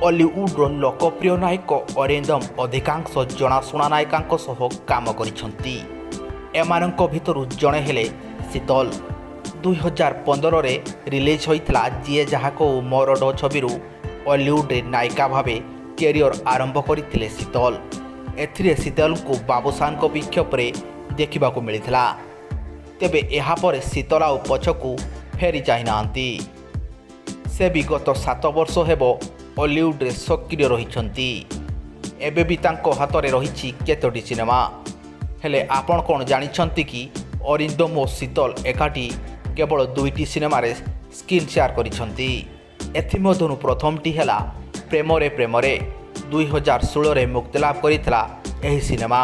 ଅଲିଉଡ଼ର ଲୋକପ୍ରିୟ ନାୟକ ଅରିନ୍ଦମ ଅଧିକାଂଶ ଜଣାଶୁଣା ନାୟିକାଙ୍କ ସହ କାମ କରିଛନ୍ତି। ଏମାନଙ୍କ ଭିତରୁ ଜଣେ ହେଲେ ଶୀତଲ। 2015ରେ ରିଲିଜ୍ ହୋଇଥିଲା ଯିଏ ଯାହା କହୁ ମୋର ଢୋ ଛବିରୁ ଅଲିଉଡ଼ରେ ନାୟିକା ଭାବେ କ୍ୟାରିୟର ଆରମ୍ଭ କରିଥିଲେ ଶୀତଲ। ଏଥିରେ ଶୀତଲଙ୍କୁ ବାବୁସାନଙ୍କ ବିକ୍ଷୋଭରେ ଦେଖିବାକୁ ମିଳିଥିଲା। ତେବେ ଏହାପରେ ଶୀତଲ ଆଉ ପଛକୁ ଫେରି ଚାହିଁନାହାନ୍ତି। ସେ ବି ଗତ 7 ବର୍ଷ ହେବ ଅଲିଉଡ଼ରେ ସକ୍ରିୟ ରହିଛନ୍ତି। ଏବେ ବି ତାଙ୍କ ହାତରେ ରହିଛି କେତୋଟି ସିନେମା। ହେଲେ ଆପଣ କ'ଣ ଜାଣିଛନ୍ତି କି, ଅରିନ୍ଦମ ଓ ଶୀତଲ ଏକାଠି କେବଳ ଦୁଇଟି ସିନେମାରେ ସ୍କ୍ରିନ୍ ସେୟାର କରିଛନ୍ତି? ଏଥିମଧ୍ୟରୁ ପ୍ରଥମଟି ହେଲା ପ୍ରେମରେ ପ୍ରେମରେ। 2016ରେ ମୁକ୍ତିଲାଭ କରିଥିଲା ଏହି ସିନେମା।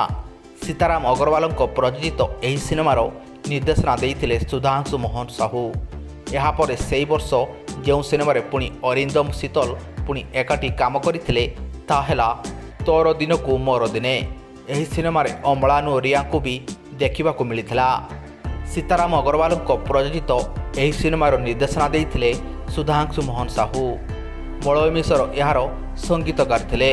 ସୀତାରାମ ଅଗ୍ରୱାଲଙ୍କ ପ୍ରଯୋଜିତ ଏହି ସିନେମାର ନିର୍ଦ୍ଦେଶନା ଦେଇଥିଲେ ସୁଧାଂଶୁ ମୋହନ ସାହୁ। ଏହାପରେ ସେହି ବର୍ଷ ଯେଉଁ ସିନେମାରେ ପୁଣି ଅରିନ୍ଦମ ଶୀତଲ ପୁଣି ଏକାଠି କାମ କରିଥିଲେ, ତାହା ହେଲା ତୋର ଦିନକୁ ମୋର ଦିନେ। ଏହି ସିନେମାରେ ଅମ୍ଳାନ ଓ ରିୟାଙ୍କୁ ବି ଦେଖିବାକୁ ମିଳିଥିଲା। ସୀତାରାମ ଅଗ୍ରୱାଲଙ୍କ ପ୍ରଯୋଜିତ ଏହି ସିନେମାର ନିର୍ଦ୍ଦେଶନା ଦେଇଥିଲେ ସୁଧାଂଶୁ ମୋହନ ସାହୁ। ମଳୟ ମିଶ୍ର ଏହାର ସଙ୍ଗୀତକାର ଥିଲେ।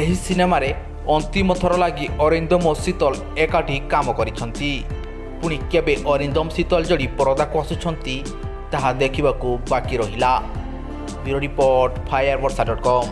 ଏହି ସିନେମାରେ ଅନ୍ତିମ ଥର ଲାଗି ଅରିନ୍ଦମ ଓ ଶୀତଲ ଏକାଠି କାମ କରିଛନ୍ତି। ପୁଣି କେବେ ଅରିନ୍ଦମ ଶୀତଲ ଯୋଡ଼ି ପରଦାକୁ ଆସୁଛନ୍ତି, ତାହା ଦେଖିବାକୁ ବାକି ରହିଲା। Bureau report, fire ବର୍ଷା.କମ୍।